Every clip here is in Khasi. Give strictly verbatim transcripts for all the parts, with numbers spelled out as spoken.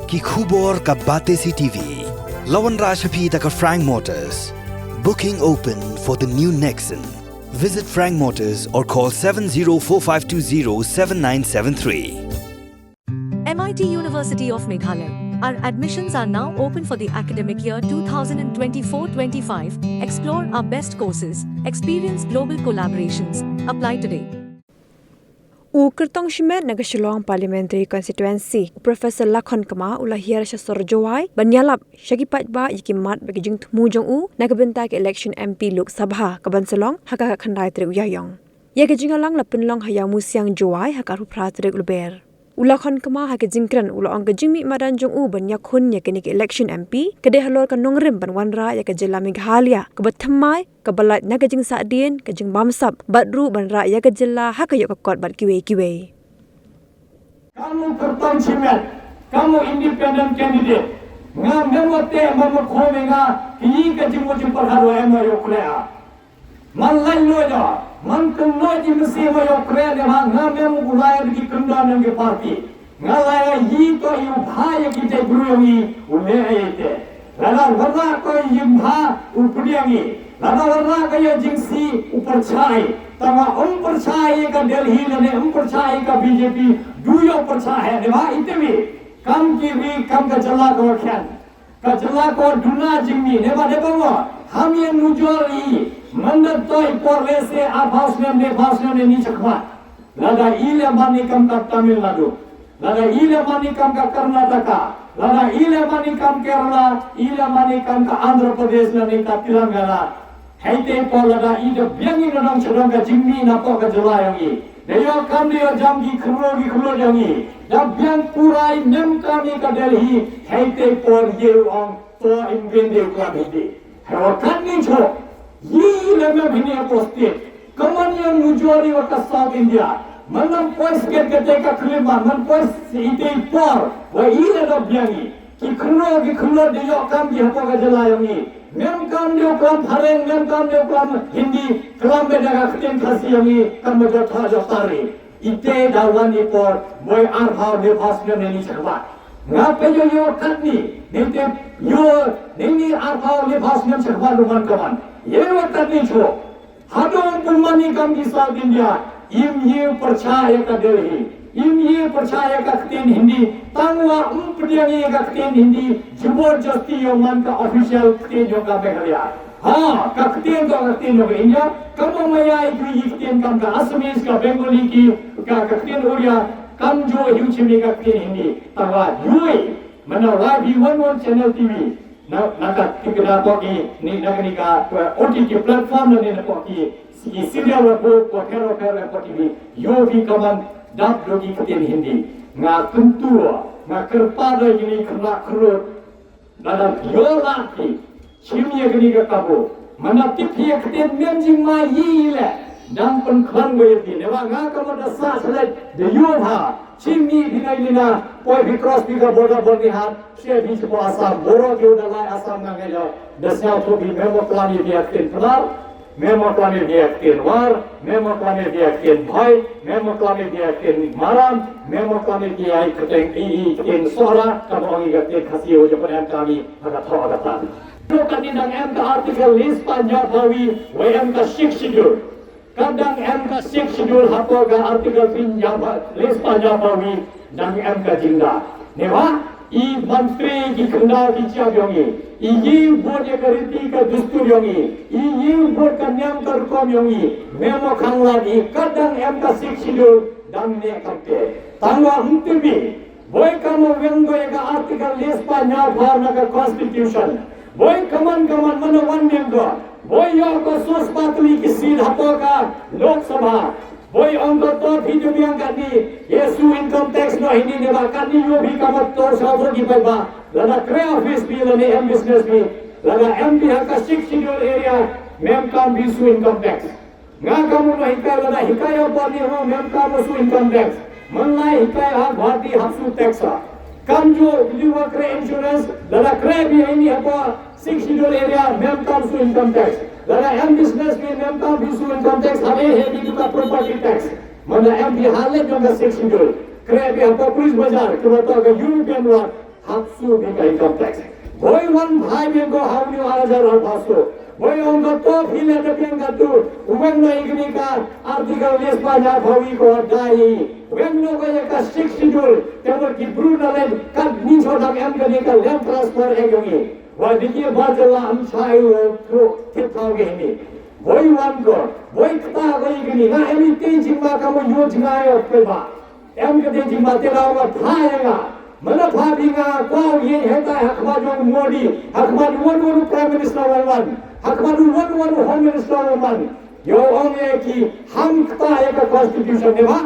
Ki khubor ka Batesi T V. La wanrah sha phi da ka Frank Motors. Booking open for the new Nexon. Visit Frank Motors or call seven zero four five two zero seven nine seven three. M I T University of Meghalaya. Our admissions are now open for the academic year twenty twenty-four twenty-five. Explore our best courses, experience global collaborations. Apply today. U kyrtong shimet na ka Shillong Parliamentary Constituency, Professor Lakhon Kma, u la hiar sha sor Jowai ban ïalap sha ki paidbah ïa ki mat bad ki jingthmu jong u na ka bynta ka election M P Lok Sabha ka ban sa long ha ka khatkhyndai tarik u Ïaïong. Ïa ka jingïalang la pynlong ha Ïawmusiang, Jowai, ha ka arphew phra tarik Lber. U Lakhon Kma ha ka jingkren u la ong ka jingmih madan jong u ban ïakhun ïa kane ka election M P ka dei halor ka nongrim ban wanrah ïa ka jylla Meghalaya kaba thymmai, kaba lait na ka jingsahdien, ka jingbamsap bad ruh ban rah ïa ka jylla ha ka ïoh ka kot bad kiwei kiwei. Kam u kyrtong shimet, kam u independent candidate, nga mem wat te mem wat khom ïa nga, ki ka jingmut jingpyrkhat wa em wa ïoh khleh. Man lait lait da, man kynnoh jingmynsiem wa ïoh khleh ne ha nga mem u lai da ki kyndon jong ki party. Nga la ïa hi to ïa u bha ïa ki jaitbru jong ngi u leh ïa te. Lada wanrah ko ïa u bha u pdiang ngi. Lada wanrah ko ïa jingsih u pyrshah. Tangwa um pyrshah ïa ka Delhi lane um pyrshah ïa ka B J P. Du ïoh pyrshah hi ne bha ite wi. Kam ki ri kam ka jylla ka wa khen. Ka jylla ka wa duna jingmih ne bha ne bha wa. Ham ïa nujor i. Manda to i por lehse arphew snem ne phew snem ne ni chakhmat. Lada i leh mane kam ka Tamil Nadu. Lada i leh mane kam ka Karnataka. Lada i leh mane kam Kerala. I leh mane kam ka Andhra Pradesh lane ka Telangana. Hei te por lada i da biang i na nong sha dong ka jingmih na pok ka jylla jong i. Da ïoh kam da ïoh jam ki khynroo ki khynroo jong i. Da biang pura i nem kam i ka Delhi. Hei te por ïa u ong to im bin de u klam hi de. Hei wa kan ni cho. Yi le mem hini apostate. Kaman ïa nujor i wa ka South India. Man lam poi sket ka te ka kliman, man poi si ite i por, wa i le da biang i. Ki khynroo, ki khynroo de ïoh kam ki hapoh ka jylla yong i. Mem kam de u klam phareng, mem kam de u klam Hindi, klam be da ka ktien Khasi yong i, kam be jot ha jot tari. Ite da wan i por, boi arphew ne phew snem ne ni chakbat. Nga pe yo yo katni, ni te yo, ni ni arphew ne phew snem chakbat lu man kaman. Ye wa katni cho. Hadong pun mani kam ki South India, im ye pyrchah ya ka Delhi, im ye pyrchah ya ka ktien Hindi, tangwa um pdiang ya ka ktien Hindi, jubor josti yo man ka official ktien yo ka Meghalaya. Ha, ka ktien to ka ktien yo ka India, kam maya i kri i ktien kam ka Assamese, ka Bengali ki, ka, ka ktien Odia, kam jo hiu chimi ka ktien Hindi, tangwa yui, mana Y V one one channel T V. Na, na ka, ki, ki, na, ko, ki, ni, na, ni, ka, ko, O T T platform na, ni, na, ko, ki, ki, serial wa, ko, ko, pher, wa, pher, wa, ko, T V, yo, ki, kaman, dap, do, ki, ktien Hindi. Nga, kyntu, nga, kyrpad, da, ki, ni, kyrla, kyrut, da, da, yo, la, ki, chim, ye, ki, ni, ka, kabo. Mana, tip, ye, ktien, mem, jing, ma, yi, le, dang, pyn, klan, wa, ye, ki, ne, wa, nga, kaman, da, sa, slet, da, yo, ha, Chim ni dina dina, poi phi cross phi ka border Byrnihat, share phi shapoh Assam, boro ki u da lai Assam nga ngai lo, da sñiaw to phi memo klam ïa ki ktien Pnar, memo klam ïa ki ktien War, memo klam ïa ki ktien Bhai, memo klam ïa ki ktien Maram, memo klam ïa ki ktien i, i ktien Sohra, ka bong ïa ki ktien Khasi u Japan em kami, ha ka thoh ha ka tan. To ka ni dang em ka article list pa ñiaw phawi, wei em ka Sixth Schedule. Ka dang em ka Sixth Schedule hapoh ka article pynjaw pha, list pa jaw phawi dang em ka jingda. Ne wa, i ban trei ki khyndaw ki jia yong i. I yi bud ya ka riti ka dustur yong i. I yi bud ka niam ka rukom yong i. Memo khanglad i ka dang em ka Sixth Schedule dang ne kam te. Tangwa hum timi. Boi kamo weng boi ka article list pa ñiaw phaw na ka constitution. Boi kaman kaman mana wan meng ko. Boi yo ko sos patli ki seat hapoh ka Lok Sabha. Boi ong ko to phi ju biang katni. Ye su income tax no hindi ne ba katni yo phi kamo to sa to ki pai ba. Lada kre office phi lane em business phi. Lada em phi ha ka Sixth Schedule area. Mem kam phi su income tax. Nga kamu na hikai lada hikai ya bani ho mem kamu su income tax. Manlai hikai ha Guwahati hap su tax ha. Kam ju bili wa kre insurance lada kre bi ini apa Sixth Schedule area mem kam su income tax. Lada em business bi mem kam bi su income tax ha eh he bi ka property tax. Mana em bi ha le jong ka Sixth Schedule. Kre bi apa police bazar kre to ka European wa Haksu bika income tax. Boi wan bhai bengko ha u new arjar al paso. Boi ong ka to phile da beng ka tu. Uweng na igni ka article list pa nya phawi ko dai. Weng no ko ya ka sixth schedule. Te boi ki bru na len kat ni so dang em ka ni ka land transfer e yong i. Wa diki ba jala am chai wo ko te phawi ni. Boi wan ko. Boi kta ko igni. Na em i te jingma ka mo yo jingma yo pe ba. Em ka dei jingma te la wa pha ïa nga. Mana pha bi nga kwah ïa heta ha khmat jong Modi, ha khmat wan wan Prime Minister wan wan, ha khmat wan wan Home Minister wan wan. Ïa ong ïa ki ham kta ïa ka constitution ne ba.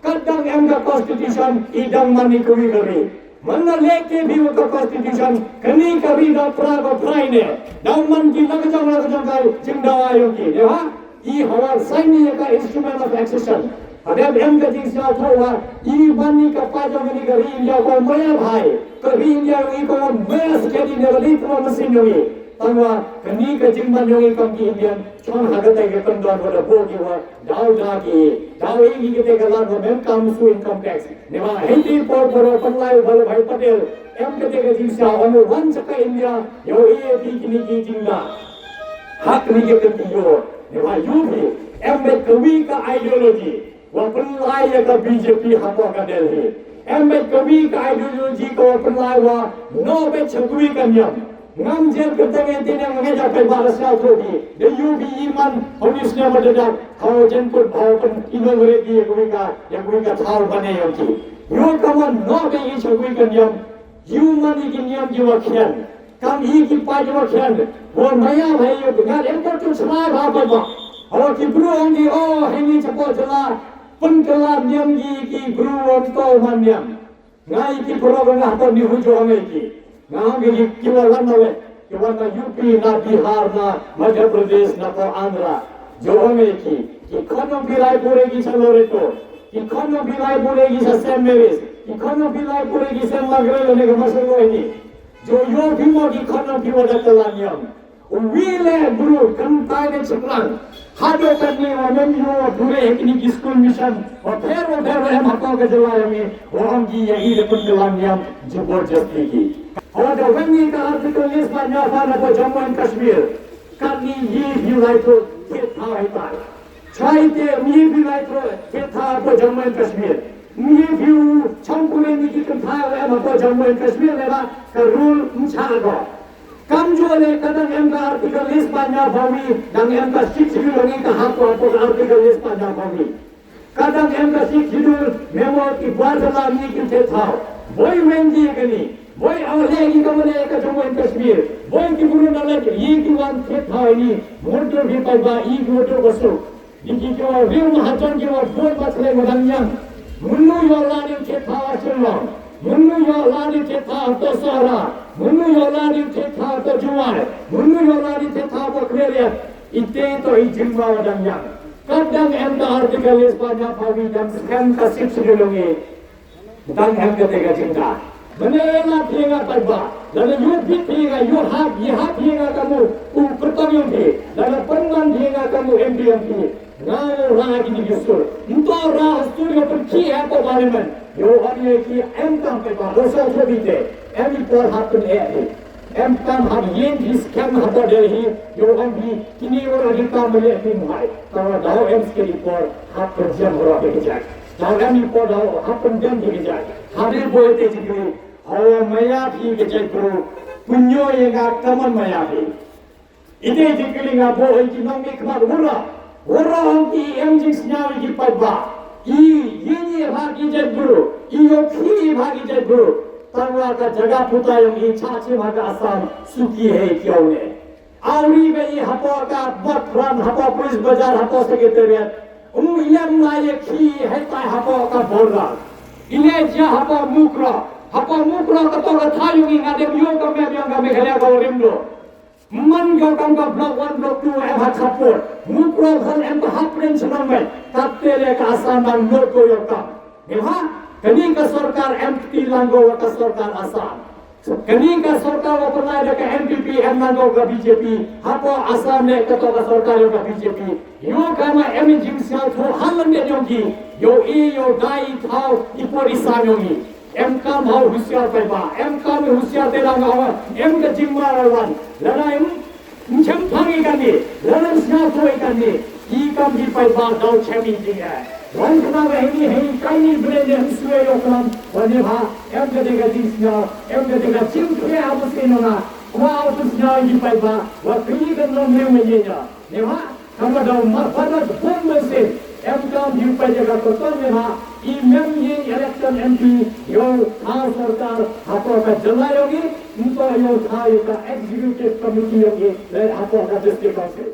Kat dang em ka constitution i dang mani kawi kawi. Mana leh ke bi ka constitution kani ka ri da pra ka pra ne. Dang man ki la ka jong la ka jong kai jingdawa ïa ki ne ba. I hawa saini ka instrument of accession. Hadem em ka jingsngew thoh wa i mani ka pajong ni ka ri India ko maya bhai. Ka ri India i ko maya skedi ne ri ko masin yong i. Tangwa kani ka jingman yong i kam ki Indian. Chon ha ka tai ka kondon wa da bo ki wa daw da ki. Daw i ki ka tai ka la wa mem kam su income tax. Ne wa hindi por por panlai wa bhai Patel. Em ka tai ka jingsngew wan chaka India. Yo i ki kini ki jingda. Hak ni ke kenti yo. Ne wa yu phi. Em bet kawi ka ideology. Wa pynlai ya ka B J P hapoh ka Delhi. Em bet kawi ka ideology ka wa pynlai wa. No bet chakwi ka niam. Ngam jer ka teng enti ne ngai ja kai ba rasa to bi. De yu bi iman. Honi sne ma de dak. Hawa jen put hawa pyn ino ngre ki ya kawi ka. Ya kawi ka thau bane yong ki. Yo kaman no bet i chakwi ka niam. Yu mani ki niam ki wa khian. Kam hi ki pa ki wa khian. Wa maya bhai yu ngat em ko tu sma bha bha bha. Hawa ki bru ong ki o hini chapo jala. Pun kala niam ki ki bru ong to man niam. Ngai ki bru ong nga to ni hu jo ngai ki. Nga ong ki ki wa lan na le. Ki wa na U P na Bihar na Madhya Pradesh na ko Andhra. Jo ong ngai ki. Ki khon ong ki Raipur ki chalo reto. Ki khon ong ki Raipur ki sa Saint Mary's. Ki khon ong ki Raipur ki Saint Margaret ne ka masalo ni. Jo yo phi mo ki khon ong phi wa da ka la niam. U wi le bru kan tai ne chaklang. Hado kan ni wa mem yo bure he kini ki school mission. Wa pher wa pher wa em hako ka jala ya mi. Wa ong ki ya i de pun ka la niam. Jubor justice ki. Hawa da wen ni ka article list ba nya fa na ko Jammu and Kashmir. Kan ni yi yi lai to ke tha hai tai. Chai te mi bi lai pro ke tha ko Jammu and Kashmir. Mi bi u chang ku ni ki kan tha le ma ko Jammu and Kashmir le ba ka rule mcha go. Kam jo le ka dang em ka article list ba nya ba wi dang em ka six schedule ni ka ha ko ko article list ba nya ba wi. Ka dang em ka six schedule memo ki ba la ni ki te tha. Boi wen di ka ni. Boi aw le ki ka mane ka Jammu and Kashmir. Boi ki buru na le yi ki wan te tha ni. Mo to bi pa ba yi ki mo to ko su. Diki ki wa riu mahajon ki wa bun ba chle wa dang yang. Munu yo la ni che tha wa Shillong. Munu yo la ni che tha to Sohra. Munu yo la ni che tha to Jowai. Munu yo la ni che tha to Khliehriat. Ite to i jingma wa dang yang. Kat dang em ta article list pa nya pa wi dang scan ka sip si dulungi. Dang em kata ka jingda. Mane la phi nga paidbah. Lada yu bit phi nga yu hap yi hap phi nga kamu u kyrtong yong phi. Lada pynman phi nga kamu M P yong phi. Nga ra ki ni gisur. Nto ra studio pynki ha ko parliament. Yo on ye ki em kam paidbah. Dosa ko bite. Em i por hap pyn e phi. Em kam hap yen hi scam hap Delhi. Yo on hi kini ora di kam le phi muhai. Tawa dau em ske i por hap pyn jam ora phi jai. Daw em i por daw hap pynjam ki jai. Hade boi te jikri. Hawa maya phi ki jai bro. Punyo ye nga kaman maya phi. Ite jikri nga bo oi ki nong mi khmat wura. Wura ong ki em jing sñaw ki paidbah. I yi ni ha ki jai bro. I yo ki ha ki jai bro. Tangwa ka jaga puta yong i cha chi ma ka Assam. Suki he ki ong ne. Awri ba i hapoh ka Batpran, hapoh Police Bazar, hapoh Secretariat. Um iyam la ye ki hetai hapoh ka border. Ile ja hapoh Mukroh, hapoh Mukroh ka to ka thayung i ngadem yo ka mem yang ka Meghalaya ka rim do. Man yo kam ka block one, block two em hat support. Mukroh hal em ka hapren senang mai. Kat tele ka Assam nang not ko yo kam. Ni ha, kani ka sorkar em kti lang ko ka sorkar Assam. Kani ka sorkar wa pernah da ka N P P em nang ko ka B J P, hapoh Assam ne ka to ka sorkar yong ka B J P. Yo kama em jing sial tho halan de yong ki, yo i yo dai thau i por i san yong i. Em kam ha u husiar paidbah, em kam ha u husiar te dang hawa, em ka jingma rawan. Lada em, em chempang i kani, lada em sngewthuh i kani, ki kam ki paidbah daw chem i jing eh. Wan kena ba hini hei kaini bele ne em swe yo klam, wan ne ba, em ka dega jing sngewthuh, em ka dega jing kwe abu sini na, kwa abu sngewthuh i paidbah, wa kini kan long ne me ye ya. Ne ba, Kama daw mar padat bun mynsiem, em kam ïa u paidbah ka kyrtong ne ba, i mem ïing election M P, ïa u thaw sorkar, hapoh ka jylla ïong i, nto ïa u thaw ïa ka executive committee ïong i, leh hapoh ka district council.